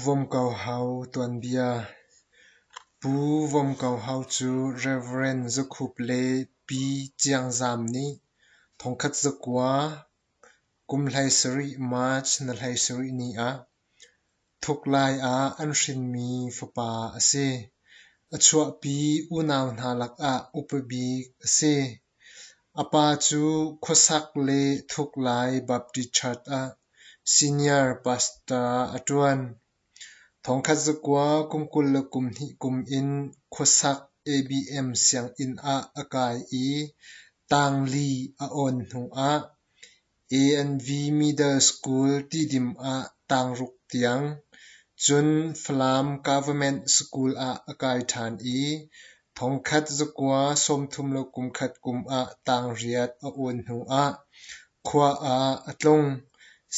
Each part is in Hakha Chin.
Vom Kau Hau tuanbia. Pu Vom Kau Hau cu Rev. Za Khup le Pi Ciang Zam nih 1900 kum 17 March ni 17 ni ah Thuklai ah an hrinmi fapa a si. A chuahpi unau hna lakah upa bik a si. A pa cu Khuasak le Thuklai Baptist Church ah senior pastor a ṭuan. 1912 kum in Khuasak ABM sianginn ah a kai i tangli a awn hnuah A&V Middle School Tidim ah tangruk tiang, cun Falam Government School ah a kai ṭhan i 1931 kum ah tangriat a awn hnuah khua ah a tlung.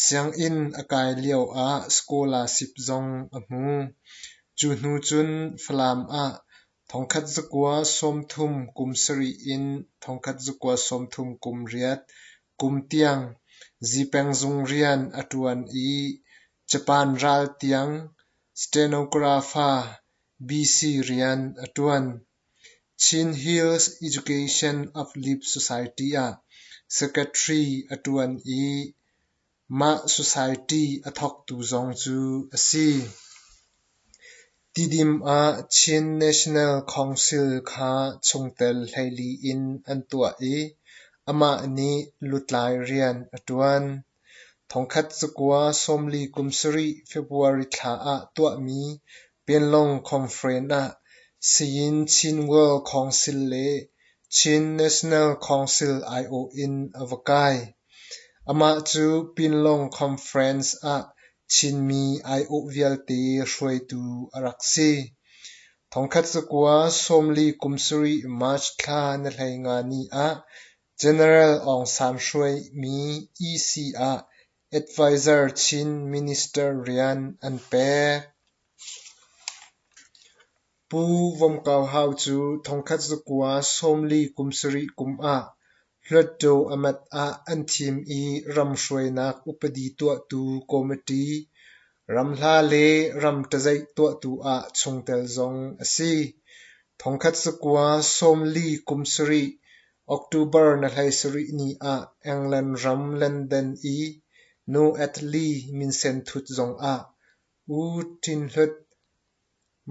Sianginn a kai lioah scholarship zong a hmu. Cu hnu cun Falam ah 1937 in 1938 kum tiang zipengzung rian a ṭuan i Japan ral tiang stenographer BC rian a ṭuan. Chin Hills Education Uplift Society ah secretary a ṭuan i mah society a thawktu zong cu a si. Tidim ah Chin National Council kha chungtel 14 in an tuah i amah nih lutlai rian a ṭuan. 1947 February thla ah tuahmi Panglong Conference ah Sayin Chin World Council le Chin National Council aiawh in a va kai. Amah cu Panglong Conference ah Chinmi aiawh vialte hruaitu a rak si. 1947 March thla ni 15 ni ah General Aung San hruaimi EC ah Advisor Chin Minister rian an pek. Pu Vom Kau Hau cu 1947 kum ah Hluttaw Amat ah an thim i ram hruainak upadi tuahtu kawmiṭi, ramhla le ram ṭazeih tuahtu ah chungtel zong a si. 1947 October ni 17 ni ah England ram London i Nu Attlee minsenthut zongah U Tin Hlut,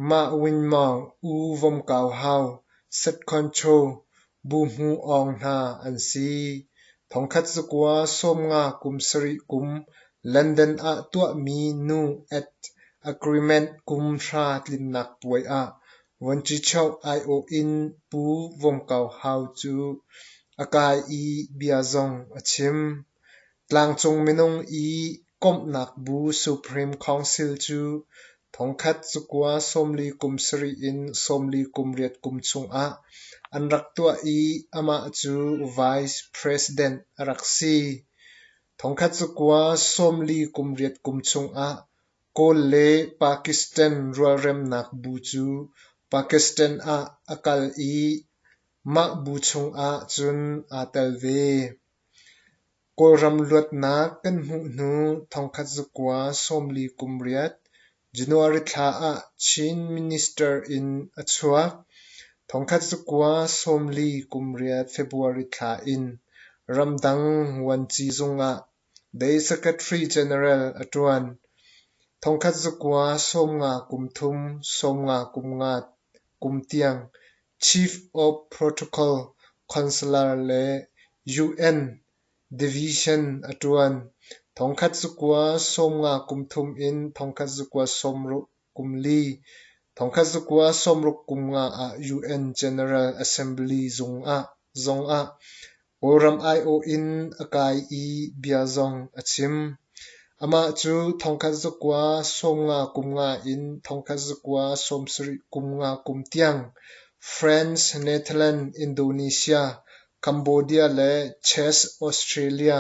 Mah Win Maung, U Vom Kau Hau, Sat Khon Cho, Bu Hmu Aung hna an si. 1957 kum London ah tuahmi Nu Att Agreement kum hra tlinnak puai ah Vuanṭichoh aiawh in Pu Vom Kau Hau cu a kai i bia zong a chim. Tlangcung minung i komhnak bu Supreme Council cu 1947 in 48 kum chungah an rak tuah i amah cu Vice President a rak si. 1948 kum chungah Kawl le Pakistan rualremnak bu cu Pakistan ah a kal i mah bu chungah cun aa tel ve. Kawlram luatnak kan hmuh hnu 1948 January thla ah Chin Minister in a chuak. 1948 February thla in ramdang vuanci zung ah Day Secretary General a ṭuan. 1953 53 kum tiang Chief of Protocol Counselor le UN Division a ṭuan. 1953 in 1964, 1965 ah UN General Assembly zongah Kawlram aiawh in a kai i bia zong a chim. Amah cu 1955 in 1975 tiang France, Netherlands, Indonesia, Cambodia le Czech Australia,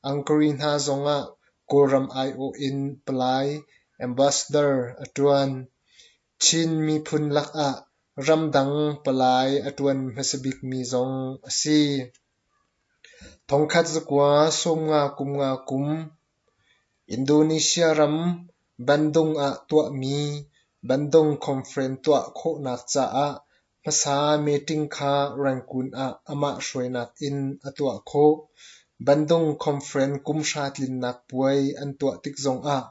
Hungary hna zongah Kawlram aiawh in palai ambassador a ṭuan. Chin miphun lakah ramdang palai a ṭuan hmasa bikmi zong a si. 1953 kum Indonesia ram Bandung ah tuahmi Bandung Conference tuah khawhnak caah hmasa meṭing kha Rangoon ah amah hruainak in a tuah khawh. Bandung Conference kumhra tlinnak puai an tuah tik zongah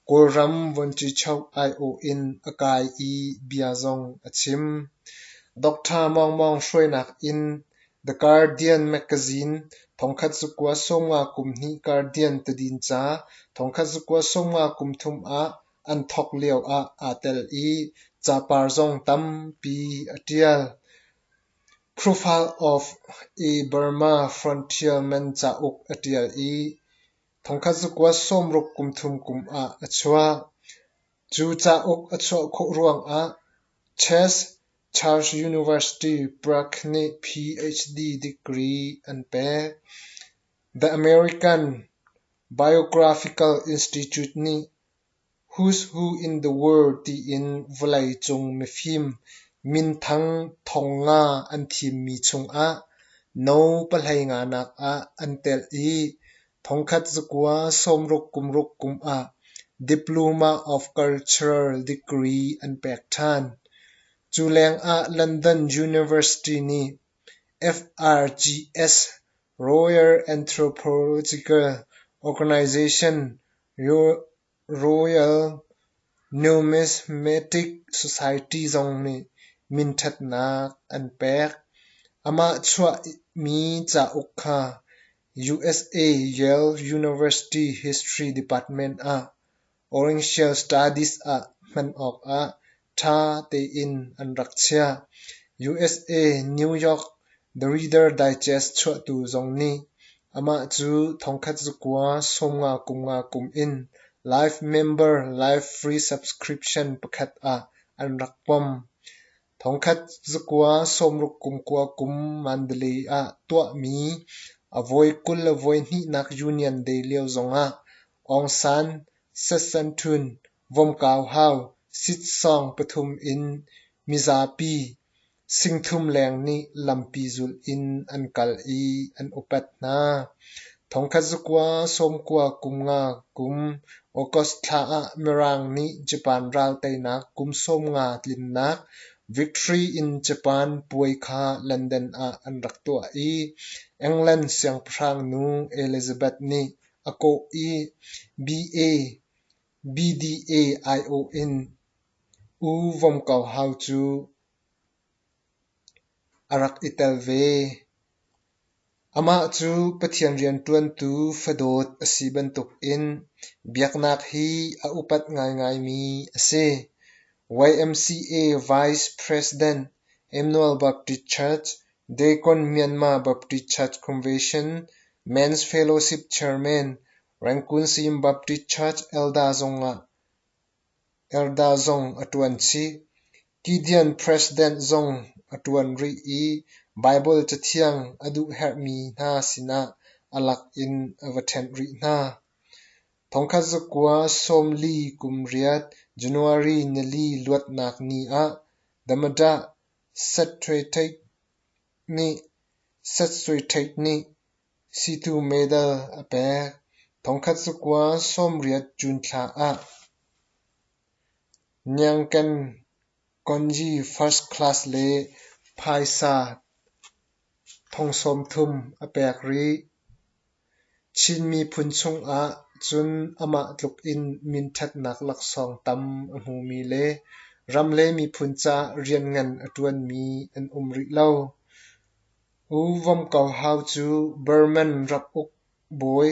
Kawlram Vuanṭichoh aiawh in a kai i bia zong a chim. Dr. Maung Maung hruainak in The Guardian mekazin 1952 Guardian tadinca 1953 ah an thawk lioah aa tel i capar zong tampi a ṭial. Profile of a Burma Frontierman cauk a ṭial i 1963 kum ah a chuah. Cu cauk a chuah khawh ruangah Chess Charles University, Prague nih PhD degree an pek. The American Biographical Institute nih Who's Who in the World tiin vawleicung mifim minthang 5,000 an thimmi chungah no 15 nak ah an telh i 1966 kum ah Diploma of Cultural degree an pek ṭhan. Cu lengah London University nih FRGS Royal Anthropological Organization Royal Numismatic Society zong nih minṭhatnak an pek. Amah chuahmi cauk kha USA Yale University History Department ah Oriental Studies ah hman awkah ṭha tein an rak chiah. USA New York The Reader Digest chuahtu zong nih amah cu 1955 kum in Life Member Life Free Subscription pakhat ah an rak pom. 1969 kum Mandalay ah tuahmi a voi 22nak Union Day lio zongah Aung San Sat-San-Htun Vomkau Hau sitsawng pathum in mizapi 3000 leng nih lampi zulh in an kal i an upat hna. 1995 kum August thla ah Mirang nih Japan ral teinak kum 50 tlinnak Victory in Japan puai kha London ah an rak tuah i England siangpahrangnu Elizabeth nih a kawh i B.A. BDA aiawh in U Vom Ko Hau cu a rak i tel ve. Amah cu Pathian rianṭuantu fadawt a si bantukin biaknak hi a upat ngaingaimi a si. YMCA Vice President, Emmanuel Baptist Church, Dagon Myanmar Baptist Church Convention, Men's Fellowship Chairman, Rangoon Siam Baptist Church Elder zong a ṭuan chih. Gideon President zong a ṭuan rih i Baibal Cathiang a duhherhmi hna sinah a lak in a va ṭhenh rih hna. 1948 January 4 luatnak ni ah Damadah Sat nih Situ Medal a pek. 1980 June thla ah Niangken Konyi First Class le phaisa 30,000 a pek rih. Chin miphun chungah cun amah tluk in minṭhatnak laksawng tam a hmumi le ram le miphun caah rian ngan a ṭuanmi an um rih lo. U Vom Ko Hau cu Burman ramuk bawi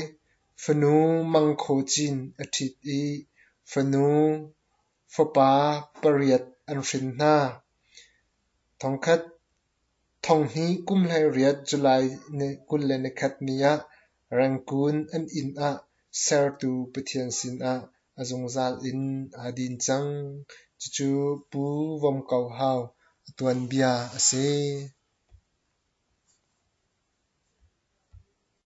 fanu Mang Khaw Cin a ṭhit i fanu fapa pariat an hrin hna. 2018 July 21 ni ah Rangoon an inn ah sertu Pathian sinah a zungzal in aa din cang. Cucu Pu Vom Ko Hau a tuanbia a si.